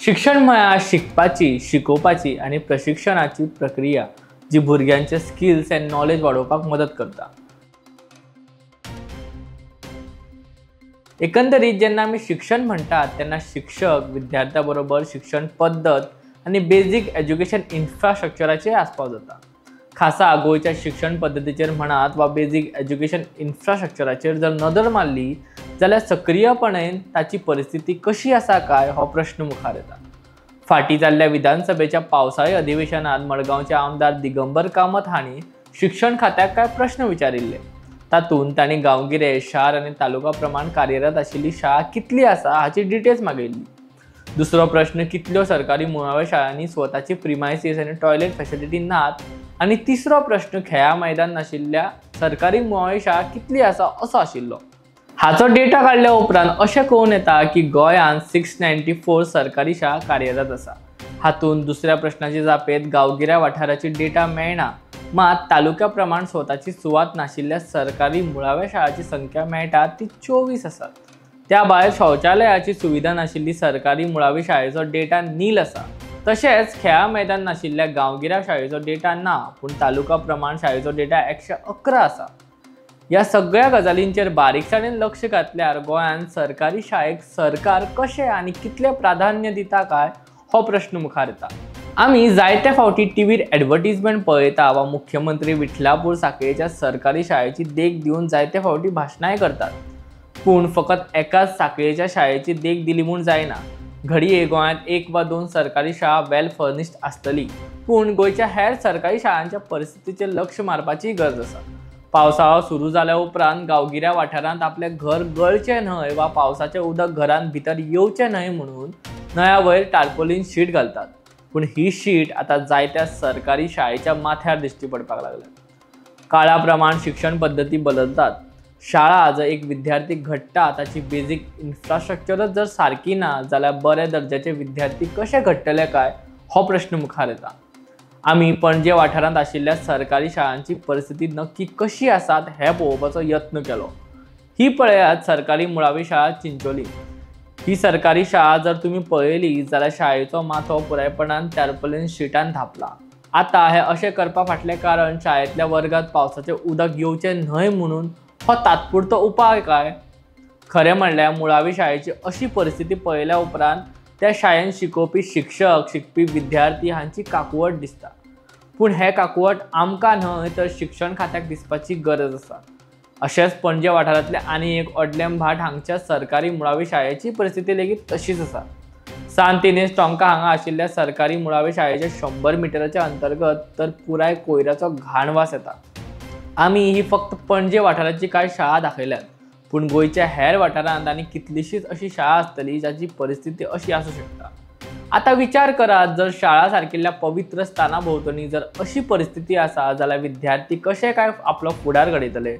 शिक्षण म्हळ्यार शिकपाची, शिकोवपाची आनी प्रशिक्षणाची प्रक्रिया जी भुरग्यांचे स्किल्स आनी नॉलेज वाडोवपाक मदत करता। एकंदरीत जेन्ना आमी शिक्षण म्हणटात तेन्ना शिक्षक, विद्यार्थ्या बरोबर शिक्षण पद्दत आनी बेजीक एज्युकेशन इन्फ्रास्ट्रक्चराचेर आस्पाव जाता। खासा गोंयच्या शिक्षण पद्दतीचेर म्हणात वा बेजीक एज्युकेशन इन्फ्रास्ट्रक्चराचेर जर नदर मारली जाल्यार सक्रियपणान ताची परिस्थिती कशी आसा काय हो प्रश्न मुखार येता। फाटीं जाल्ल्या विधानसभेच्या पावसाळी अधिवेशनांत मडगांवचे आमदार दिगंबर कामत हांणी शिक्षण खात्याक कांय प्रश्न विचारिल्ले। तातूंत तांणी गांवगिरे, शार आनी तालुका प्रमाण कार्यरत आशिल्ली शाळा कितली आसा हाची डिटेल्स मागयल्ली। दुसरो प्रश्न, कितल्यो सरकारी मुळाव्या शाळांनी स्वताची प्रिमायसीस आनी टॉयलेट फॅसिलिटी नात, आनी तिसरो प्रश्न, खेळा मैदान नाशिल्ल्या सरकारी मुळावी शाळा कितली आसा असो आशिल्लो। हाचो डेटा काडल्या उपरांत अशें कळून येता की गोंयांत 694 सरकारी शाळा कार्यरत आसा। हातूंत दुसऱ्या प्रश्नाची जापेंत गांवगिऱ्या वाठाराची डेटा मेळना, मात तालुक्या प्रमाण स्वताची सुवात नाशिल्ल्या सरकारी मुळाव्या शाळांची संख्या मेळटा ती 24 आसात। त्या भायर शौचालयाची सुविधा नाशिल्ली सरकारी मुळावी शाळेचो डेटा नील आसा। तशेंच खेळा मैदान नाशिल्ल्या गांवगिऱ्या शाळेचो डेटा ना, पूण तालुका प्रमाण शाळेचो डेटा 111 आसा। ह्या सगळ्या गजालींचेर बारीकसाणेन लक्ष घातल्यार गोंयांत सरकारी शाळेक सरकार कशें आनी कितलें प्राधान्य दिता काय हो प्रश्न मुखार येता। आमी जायते फावटी टीव्हीर एडवर्टीजमेंट पळयता वा मुख्यमंत्री विठलापूर साखळेच्या सरकारी शाळेची देख दिवन जायते फावटी भाशणांय करतात, पूण फकत एकाच साखळेच्या शाळेची देख दिली म्हूण जायना। घडये गोंयांत 1 वा 2 सरकारी शाळा वेल फर्निश्ड आसतली, पूण गोंयच्या हेर सरकारी शाळांच्या परिस्थितीचेर लक्ष मारपाची गरज आसा। पावसाळो सुरू जाल्या उपरांत गांवगिऱ्या वाठारांत आपलें घर गळचें न्हय वा पावसाचें उदक घरांत भितर येवचें न्हय म्हणून नळ्या वयर टार्पोलीन शीट घालतात, पूण ही शीट आतां जायत्या सरकारी शाळेच्या माथ्यार दिश्टी पडपाक लागल्या। काळा प्रमाण शिक्षण पद्दती बदलतात। शाळा जर एक विद्यार्थी घडटा ताची बेजीक इन्फ्रास्ट्रक्चरच जर सारकी ना जाल्यार बऱ्या दर्जाचे विद्यार्थी कशे घडटले काय हो प्रश्न मुखार येता। आमी पणजे वाठारांत आशिल्ल्या सरकारी शाळांची परिस्थिती नक्की कशी आसात हें पळोवपाचो यत्न केलो। ही पळयात सरकारी मुळावी शाळा चिंचोली। ही सरकारी शाळा जर तुमी पळयली जाल्यार शाळेचो माथो पुरायपणान टार्पोलीन शिटान धांपला। आतां हें अशें करपा फाटलें कारण शाळेंतल्या वर्गांत पावसाचें उदक येवचें न्हय म्हणून हो तात्पुरतो उपाय काय? खरें म्हणल्यार मुळावी शाळेची अशी परिस्थिती पळयल्या उपरांत त्या शाळेंत शिकोवपी शिक्षक, शिकपी विद्यार्थी हांची काकुवट दिसता, पूण हें काकुवट आमकां न्हय तर शिक्षण खात्याक दिसपाची गरज आसा। अशेंच पणजे वाठारांतले आनी एक ओडलेम भाट हांगच्या सरकारी मुळावी शाळेची परिस्थिती लेगीत तशीच आसा। सांत इनेज टोंका हांगा आशिल्ल्या सरकारी मुळावी शाळेच्या 100 मिटराच्या अंतर्गत तर पुराय कोयराचो घाण वास येता। आमी ही फक्त पणजे वाठाराची कांय शाळा दाखयल्यात, पूण गोंयच्या हेर वाठारांत आनी कितलीशीच अशी शाळा आसतली जाची परिस्थिती अशी आसूं शकता। आतां विचार करात, जर शाळा सारकिल्ल्या पवित्र स्थाना भोंवतणी जर अशी परिस्थिती आसा जाल्यार विद्यार्थी कशे काय आपलो फुडार घडयतले?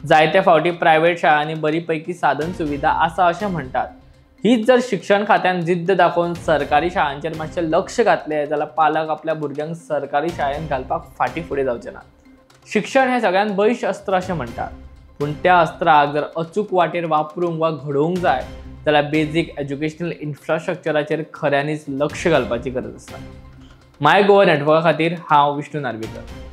जायते फावटी प्रायव्हेट शाळांनी बरी पैकी साधन सुविधा आसा अशें म्हणटात। हीच जर शिक्षण खात्यान जिद्द दाखोवन सरकारी शाळांचेर मातशें लक्ष घातलें जाल्यार पालक आपल्या भुरग्यांक सरकारी शाळेंत घालपाक फाटीं फुडें जावचे नात। शिक्षण हें सगळ्यांत बळिश्ट अस्त्र अशें म्हणटात, पूण त्या अस्त्राक जर अचूक वाटेर वापरूंक वा घडोवंक जाय जाल्यार बेजीक एज्युकेशनल इन्फ्रास्ट्रक्चराचेर खऱ्यांनीच लक्ष घालपाची गरज आसा। माय गोवा नेटवर्का खातीर हांव विष्णू नार्वेकर।